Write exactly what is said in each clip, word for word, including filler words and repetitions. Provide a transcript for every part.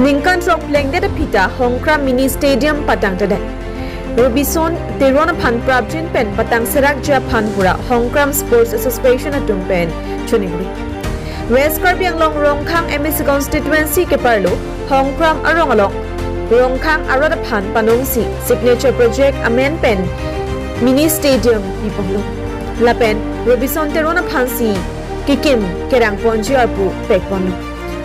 Ningkan throk plengdet aphi ta Hongkram Mini Stadium patangtedet. Robison Teron aphan prapjin pen patangserakji aphan pura Hongkram Sports Association atum pen choningri. West Karbi Anglong Rongkhang M A C constituency keparlo Hongkram arong along Rongkhang arat aphan panongsi signature project amen pen mini stadium piponlo. Lapen Robison Teron aphansi kekim kerang ponji arpu pekponlo.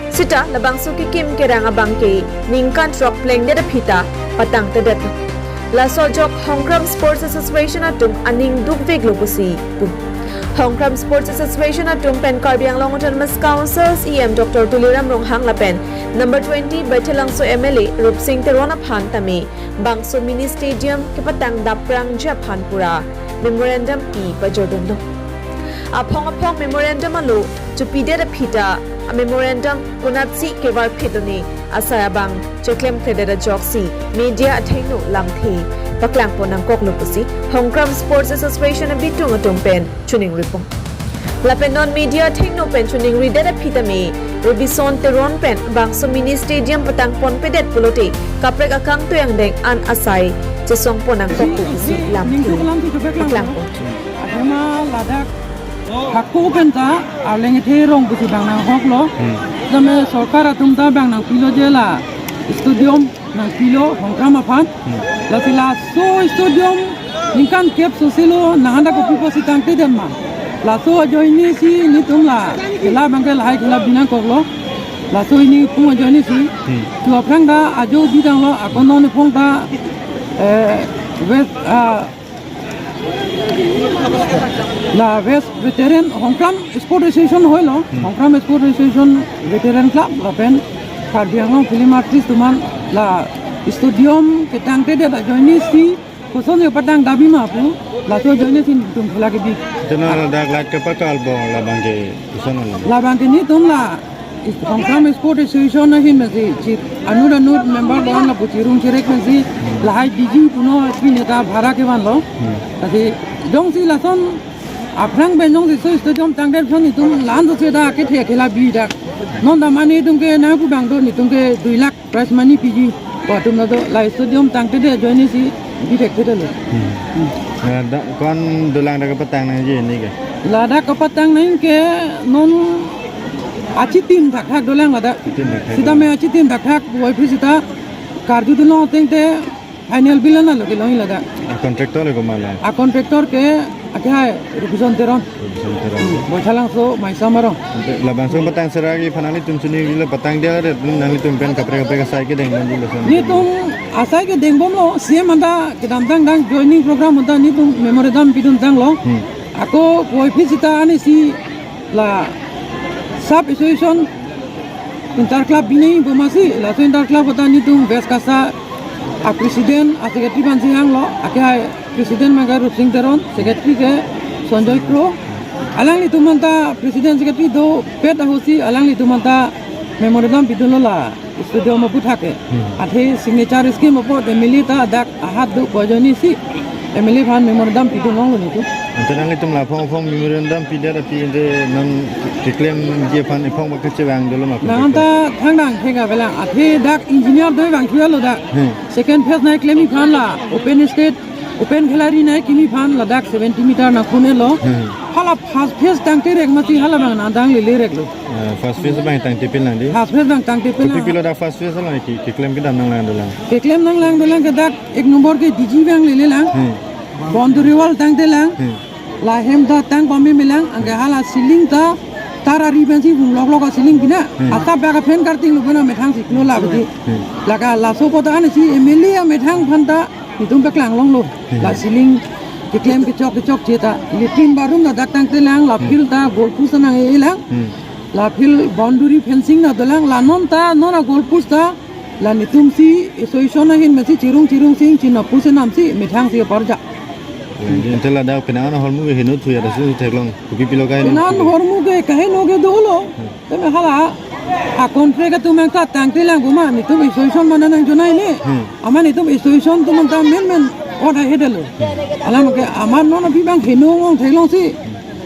Sita labangso kekim kerang abangke ningkan throk plengdet aphi ta patangtedetlo. Laso ajok Hongkram Sports Association atum aning dukveklo pusi pu. Hongkram Sports Association atum pen Karbi Anglong Autonomous Council C E M Doctor Tuliram Ronghang lapen number twenty Baithalangso M L A Rupsing Teron aphan tame bangso mini stadium kepatang daprangji aphan pura memorandum pi pajordunlo. Aphong aphong memorandum alo chopidet aphi ta a memorandum konatsi kevarphit lone asai abang cheklemkledet ajoksi media athengno lamthe paklangpon nangkoklo pusi Hongkram Sports Association abitung atum pen choningripon. Lapen non media athengno pen choningridet aphi tame Robison Teron pen bangso mini stadium patangponpedet pulote kaprek akangtui angdeng an asai chesongpon nangkoklo pusi lamthe paklangpon. Athema ladak hako pen ta arleng ethe rong pusi bang nanghoklo. Hmm. Tame sorkar atum ta bang nangpilo je la stadium nangpilo Hongkram aphan. Hmm. Lasi laso stadium ningkan kep soselo nanghan ta kopi pusi tangtedet ma. Laso ajoinesi nelitum la khela abangke lahai khela bi nangkoklo. Laso hini pung ajoinesi. Hmm. Tu aphrang ta ajo bidanglo akon non phong ta, eh, West, ah, la West Veteran Hongkram Sport Association hoilo, Hmm. Hongkram Sport Association Veteran Club lapen Karbi Anglong Film Artist atum aphan la stadium ketangtedet ajoinesi koson yo patang dabi ma pu, laso ajoinesi nelitum khela kebi. Tena ladak light kepakal bom labangke koson lo. Labangke nelitum la Hongkram Sport Association ahin pensi, chi anut anut member doan lapu chirung chirek pensi, lahai D G puno S P neta bhara kevanlo. Hmm. Tadi jongsi lason aphrang pen jongsi so stadium tangdet aphan nelitum la-an sose ta kethe khela bi dak. Non ta mane nelitum ke nangpu bang do nelitum ke dui lakh prize money piji. Ko atum na do la stadium tangtedet ajoinesi bi thekthedetlo. Hmm. Hmm. Eh, da, ko-an dolang dak kepatang nangji neke? Ladak kepatang nang ke non achitim thakthak dolang ladak. Achitim thakthak. Sita me achitim thakthak puvoiphit sita karjudunlo ateng te final bill an lo kelong ladak. A contractor le komat lo? A contractor ke ake hai Robison Teron. Robison Teron. Hmm, Baithalangso Maisam arong. Ante labangso patangserakji aphan nanglitum choningrilo, patangdet nanglitum pen kaprek kaprek asai kedeng bomlo lason. Nelitum asai kedeng bomlo, C M anta kedamtang dang joining program anta nelitum memorandum pidun tanglo. Hmm. Ako puvoiphit sita anesi la sub association inter club binong bomasi, laso inter club anta nelitum West KASA a president a secretary aphansi hanglo, ake hai president abangke Rupsing Teron, secretary ke Sanjoy Kro. Alanglitum anta president secretary dopet ahutsi alanglitum anta memorandum pidunlo la stadium aphuthak ke. Hmm. Athe signature scheme apot M L A ta dak ahat do ko ajoinesi M L A aphan memorandum pidun longlo nelitum. Ante nanglitum la aphong aphong memorandum pidet aphi ante non keklemji aphan ephong bak kechevang dolo ma? Nang anta thangdang thek avelang, athe dak engineer doi vangthulo dak. Hmm. Second phase nangkeklem aphan la open stage, open khilari nangkekim aphan ladak seventy meter nangkun-etlo. Hmm. Hala first phase tangte rek mati hala abang nangdang lele reklo. Eh, first phase abang tangte pin lang di? First phase abang tangte pin lang. Kopi pilo dak first phase lang ki, keklem kedam nanglang dolang? Keklem nanglang dolang ke dak ek number ke D G vang lele lang. Hmm. Boundary wall tangte lang. Hmm. La hem ta tang pame me lang, anke hala ceiling ta tar ari pensi vung lok lok a ceiling pina. Hmm. Ata bak a phen karting lo pina methang si klo la bidi. Hmm. Lake laso apot anesi M L A amethang aphan ta nelitum paklang longlo. Hmm. La ceiling keklem kechok kechokche ta. Latrine bathroom ta dak tangte lang, la Hmm. field ta goal post nang-e lang. Hmm. La field boundary fencing ta dolang, la non ta, non a goal post ta, la nelitumsi, association ahin mesi chirung chirung sing, china pusi namsi, methang si parja. Ante ladak penang ahormu ke heno thuya laso theklong, kopi pilo kaheno? Penang ahormu ke kaheno ke dolo. Hmm. Tame hala, a contract atum abang ta tangte lang boma, nelitum association mana nangjonai le. Hmm. Amat nelitum association atum abang ta men men order hedetlo. Hmm. Alam ke amat non aphi abang heno ong theklongsi.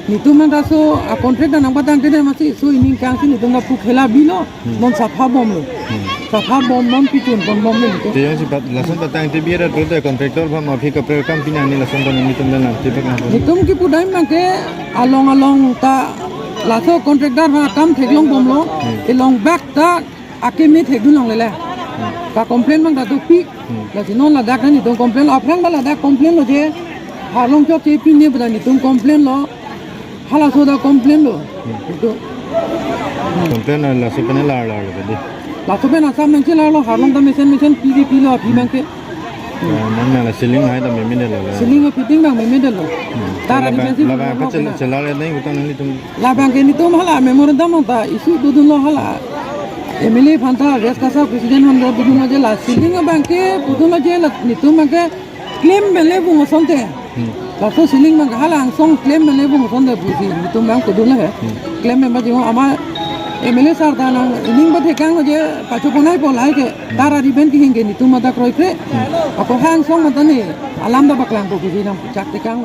Nelitum abang ta so a contract ta nangpatangtedet masi, so ining kangsi nelitum ta pu khela bilo, Hmm. non sapha bomlo. Hmm. Sapha bom non pichun pon bom nelitum. Te jongsi pat lason patang te biar atro te contractor aphan aphi kaprek kam pinang ni lason ta nelitum dan lang te pak nang. Nelitum kipu dam abangke along along ta laso contractor aphan akam theklong bomlo. Hmm. Elong bak ta akimi thekdun longlele. Hmm. Ta complain abang ta dopik. Hmm. Lasi non ladak nelitum complain lo, aphrang ta ladak complain lo je. Harlong chokche pine pada nelitum complain lo. Halaso ta complain lo. Hmm. Itu. Complain lo laso pen lar lar lo tadi. Laso pen asam nangchelar lo, harlong ta mesen mesen P D P lo aphi abangke. Hmm. Ah, nang nang la ceiling hai ta memedetlo la. Ceiling a fitting abang memedetlo. Hmm. Tara di pensi labang belum apa cel-, kena. Chelar ya nang utang nelitum. Labangke nelitum hala memorandum ta issue dodunlo hala. M L A aphan ta, West Kasa president aphan ta dodunlo je la ceiling abangke pudunlo je la nelitum abangke claim pen le vung asonte. Hmm. Laso ceiling abang hala angsong claim pen le vung asonte pusi nelitum abang pudunlo he. Hmm. Claim pen ba jingho ama M L A sir ta nangning ba thekang je pacho ponai po lahai ke. Hmm. Tara di pen kehingke nelitum mata kroikre. Hmm. Ako ha angsong mata ne alam ta paklangpo pusi nangchak thekang.